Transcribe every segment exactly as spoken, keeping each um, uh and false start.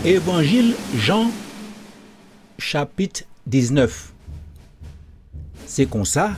Évanjil Jan, chapit diznef. Sé konsa,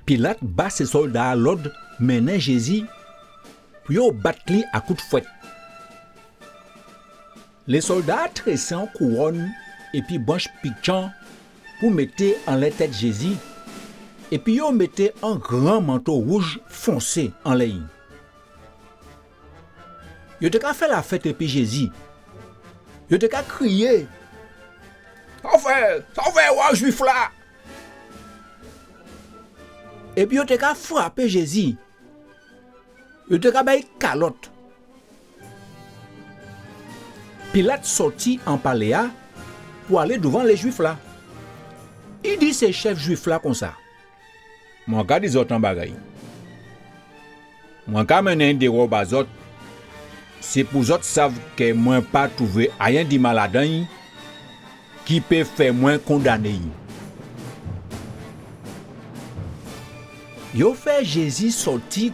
Pilat ba sé sòlda-a lòd mennen Jézi pou yo bat li a kout fwet. Lé sòlda-a trésé an kouwòn épi branch pitjan pou mété anlè tet Jézi, épi yo mété an gran manto wouj fonsé anlè'y. Yo té ka fè lafet épi Jézi. Yo té ka kriyé : « Sovè, sovè, wa Jwif-la ! » Épi yo té ka frapé Jézi. Yo té ka ba'y kalot. Pilat sòti an palé-a pou alé douvan lé Jwif-la. I di sé chef Jwif-la konsa : « Mwen ka di zot an bagay. Mwen ka mennen'y déwò ba zot, sé pou zot sav ke mwen pa touvé ayen di mal adan'y ki pé fè mwen kondané'y. » Yo fè Jézi sòti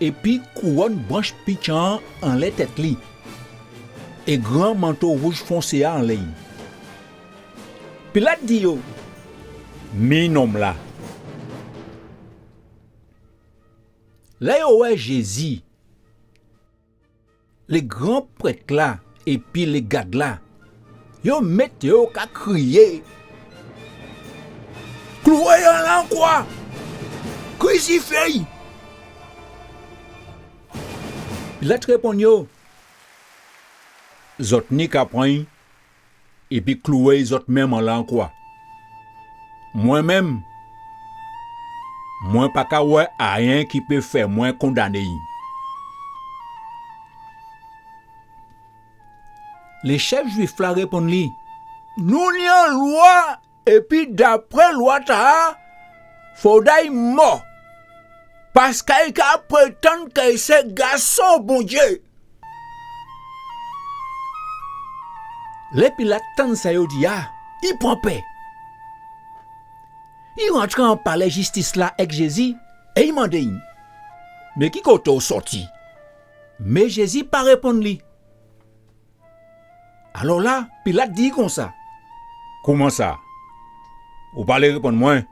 épi kouwòn branch pitjan-an anlè tet li, é gran manto wouj fonsé-a anlè'y. Pilat di yo : « Mi nonm-la. » Lè yo wè Jézi, lé gran pret-la épi lé gad-la, yo mété yo ka kriyé : « Klouwé'y anlè an kwa ! Krisifié'y ! » Pilat réponn yo : « Zot ni ka pran'y épi klouwé'y zot menm anlè an kwa. Mwen menm, mwen pa ka wè ayen ki pé fè mwen kondané'y. » Lé chef Jwif-la réponn li : « Nou ni an lwa, épi dapré lwa-tala, fodé'y mò, paskè i ka prétann ke i sé Gason Bondié. » Lè Pilat tann sa yo di a, i pran pè. I rantré an palè jistis-la ek Jézi é i mandé'y : « Mé ki koté ou sòti ? » Mé Jézi pa réponn li. Alò la, Pilat di'y konsa : « Kouman sa ? Ou pa lé réponn mwen ?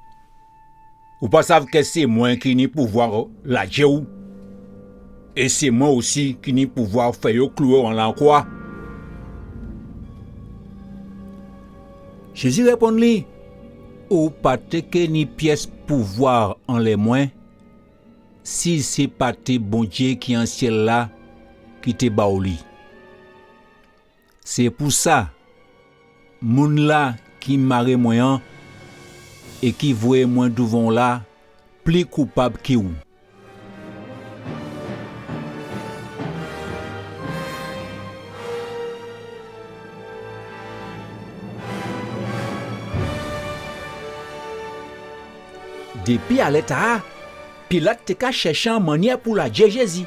Ou pa sav ke sé mwen ki ni pouvwa ladjé'w ? É sé mwen osi ki ni pouvwa fè yo klouwé'w anlè an kwa. » Jézi réponn li : « Ou pa té ké ni pies pouvwa anlè mwen, si sé pa té Bondié ki an siel-la ki té ba'w li. Sé pou sa, moun-la ki maré mwen an é ki voyé mwen douvan'w la pli koupab ki'w. » Dépi alè-tala, Pilat té ka chèché an manniè pou ladjé Jézi.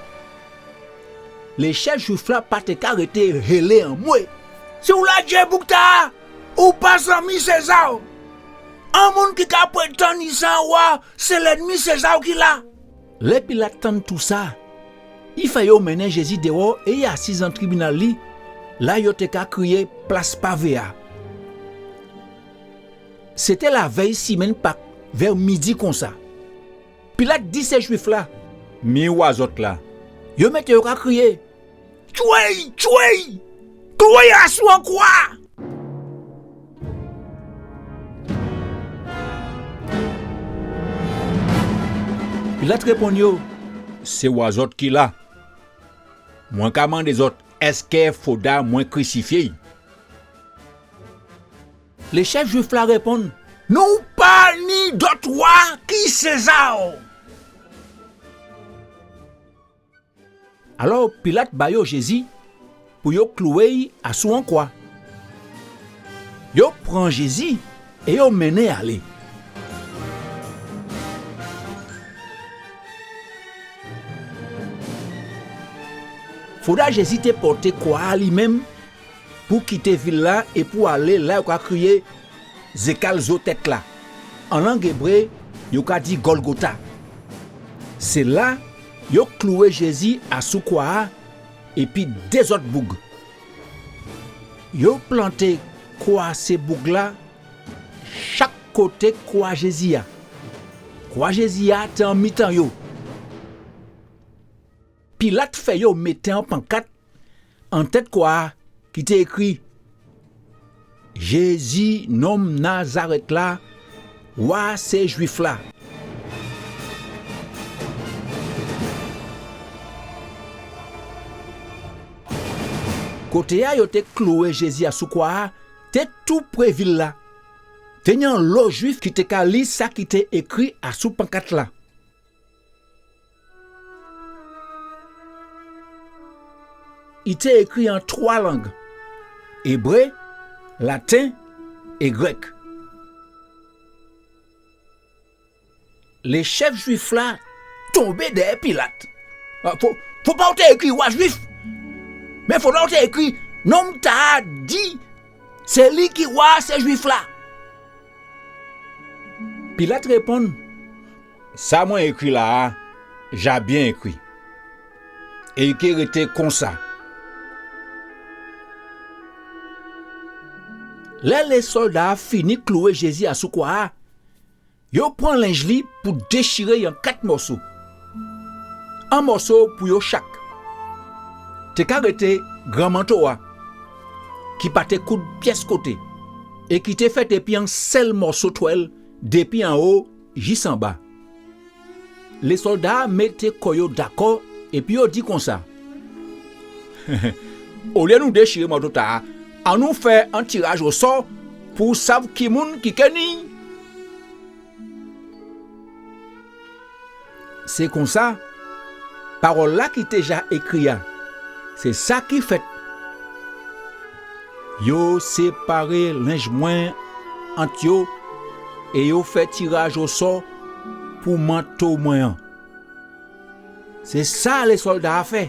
Lé chef Jwif-la pa té ka rété hélé anmwé : « Si ou ladjé boug-tala, ou pa zanmi Séza. An moun ki ka prétann i sé an wa, sé lènmi Séza ki la. » Lè Pilat tann tousa, i fè yo mennen Jézi déwò é i asiz an tribinal li, la yo té ka kriyé Plas Pavé a. Sé té lavèy simenn Pak, vè midi konsa. Pilat di sé Jwif-la : « Mi wa zot la. » Yo mété yo ka kriyé : « Tjwé'y ! Tjwé'y ! Klouwé'y asou an kwa ! » Pilat réponn yo : « Sé wa zot ki la. Mwen ka mandé zot, es fodra mwen krisifié'y ? » Lé chef Jwif-la réponn : « Nou pa ni dot wa ki Séza. » Alò Pilat ba yo Jézi pou yo klouwé'y asou an kwa. Yo pran Jézi é yo mennen'y alé. Fodra Jézi té pòté kwa-a li menm pou kité vil-la é pou alé la yo ka kriyé Zékal Zo Tet-la. An lang ébré, yo ka di Golgota. Sé la yo klouwé Jézi asou kwa-a épi dé zot boug. Yo planté kwa sé boug-la chak koté kwa Jézi a. Kwa Jézi a té an mitan yo. Pilat fè yo mété an pankat an tèt kwa a ki té ékri : Jézi, nonm Nazarèt la, wa sé Jwif la. Koté a yo té klouwé Jézi asou kwa a té toupré vil-la. Té ni anlo Jwif ki té ka li sa ki té ékri asou pankat-la. I té ékri an twa lang, ébré, laten é grèk. Lé chèf Jwif-la tonbé dèyè Pilat. A, fo, fo pa ou té ékri wa Jwif, mé fodwè ou té ékri : Nonm-tala di sé li ki wa sé Jwif la. Pilat réponn : Sa mwen ékri la a ja byen ékri. É i ké rété konsa. Lè lé sòlda a fini klouwé Jézi asou kwa a, yo pran lenj li pou déchiré-y an kat mòso. An mòso pou yo chak. Té ka rété gran manto a, ki pa té koud pyès koté, é ki té fèt épi an sèl mòso twèl dépi anwo jis anba. Lé sòlda a mété kò yo dakò épi yo di konsa : Olyé nou déchiré manto-tala, annou fè an tiraj osò pou sav ki moun ki ké ni-y. Sé konsa, pawòl-la ki té ja ékri a, sé sa ki fèt. Yo séparé lenj mwen ant yo é yo fè tiraj osò pou manto mwen an. Sé sa lé sòlda a fè.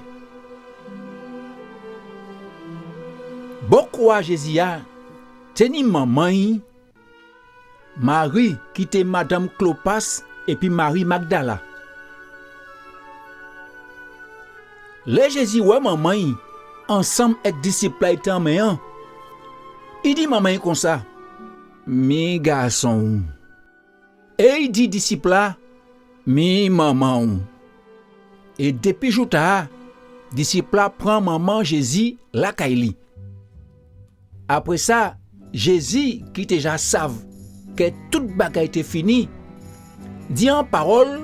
Bò kwa Jézi a té ni manman-y, Mari ki té madanm Klopas épi Mari Magdala. Lè Jézi wè manman-y ansanm èk disip-la i té an men an, i di manman-y konsa : Mi gason-w. É i di disip-la : Mi manman-w. É dépi jou-tala, disip-la pran manman Jézi lakay li. Apré sa, Jézi, ki té ja sav kè tout bagay té fini, di an pawòl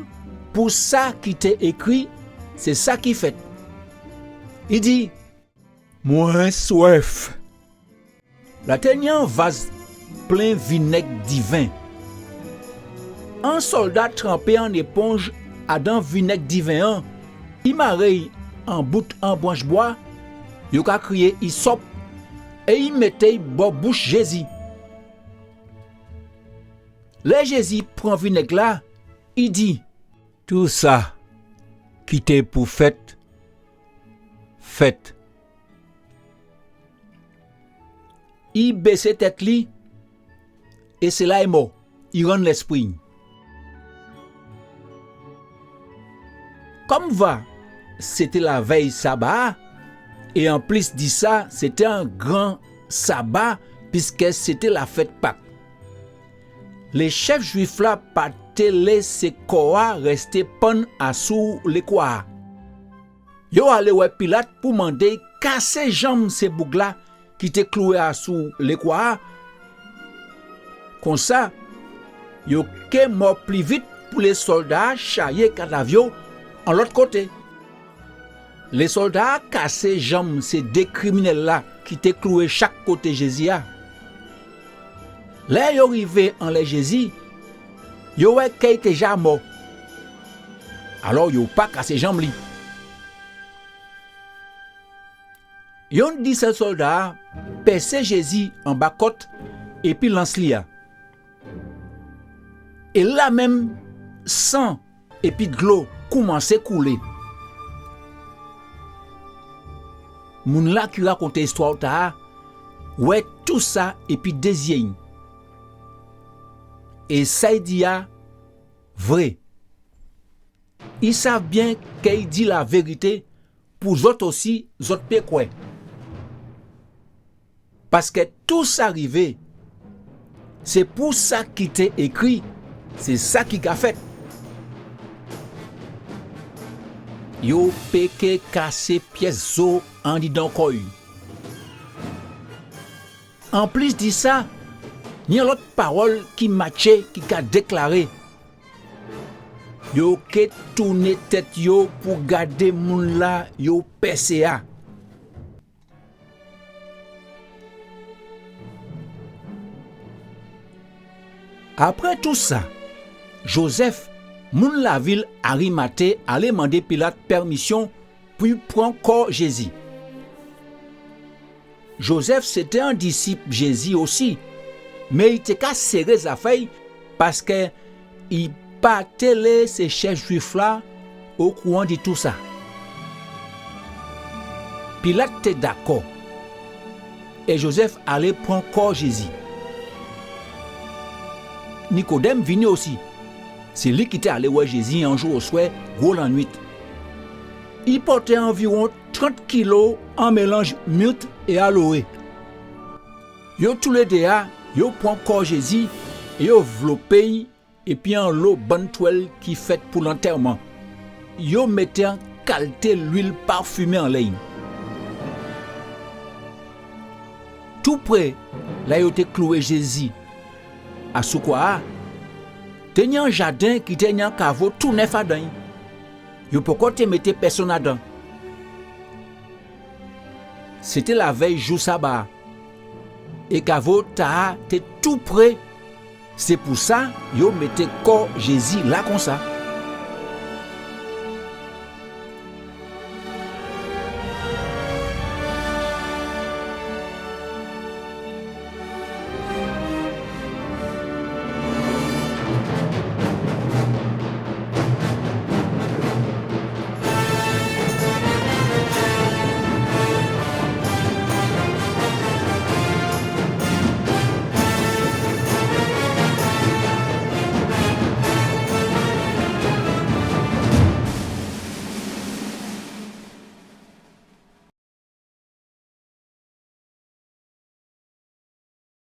pou sa ki té ékri, sé sa ki fèt. I di : Mwen swèf. La té ni an vaz plen vinèg diven. An sòlda tranpé an éponj adan vinèg diven an, i maré-y an bout an branch bwa yo ka kriyé isòp, é i mété-y bò bouch Jézi. Lè Jézi pran vinèg-la, i di : Tou sa ki té pou fèt, fèt. I bésé tèt li, é sé la i mò, i rann lèspri-y. Kòmkwa sété lavèy saba a, é anplis di sa, sété an gran saba, piskè sété lafèt Pak. Lé chèf jwif-la pa té lésé kò-a rèsté pann asou lé kwa-a. Yo alé wè Pilat pou mandé-y kasé janm sé boug-la ki té klouwé asou lé kwa-a. Konsa, yo ké mò pli vit pou lé sòlda-a chayé kadav yo an lòt koté. Lé sòlda-a kasé janm sé dé kriminèl-la ki té klouwé chak koté Jézi a. Lè yo rivé anlè Jézi, yo wè kè i té ja mò. Alò yo pa kasé janm li. Yonn di sé sòlda-a pèsé Jézi anba kòt épi lans li a. É la menm, san épi dlo koumansé koulé. Moun-la ki rakonté istwa-tala wè tousa épi dé zyé-y. É sa i di a vré. I sav byen kè i di lavérité pou zòt osi, zòt pé kwè. Paskè tou sa rivé, sé pou sa ki té ékri, sé sa ki ka fèt. Yo pé ké kasé pies zo andidan kò'y. Anplis di sa, ni an lot pawol ki matjé ki ka déklaré, yo ké tounen tet yo pou gadé moun-la yo pèsé a. Apré tou sa, Jozef, moun lavil Arimaté, alé mandé Pilat pèmision pou i pran kò Jézi. Jozef sé té an disip Jézi osi, men i té ka séré zafè'y paskè i pa té lé sé chef Jwif-la okouran di tou sa. Pilat té dakò, é Jozef alé pran kò Jézi. Nikodem vini osi. Sé li ki té alé wè Jézi an jou oswè gwo lannuit. I pòté anviwon trant kilo an mélanj mirt é alowé. Yo toulédé a, yo pran kò Jézi é yo vlopé'y épi anlo bann twel ki fet pou lantèman. Yo mété an kalté luil parfimé anlè'y. Toupré la yo té klouwé Jézi asou kwa a, té ni an jaden ki té ni an kavo tou nef adan'y. Yo poko té mété pèsonn adan. Sé té lavèy jou Saba a. É kavo-tala té tou pré. Sé pou sa yo mété kò Jézi la konsa.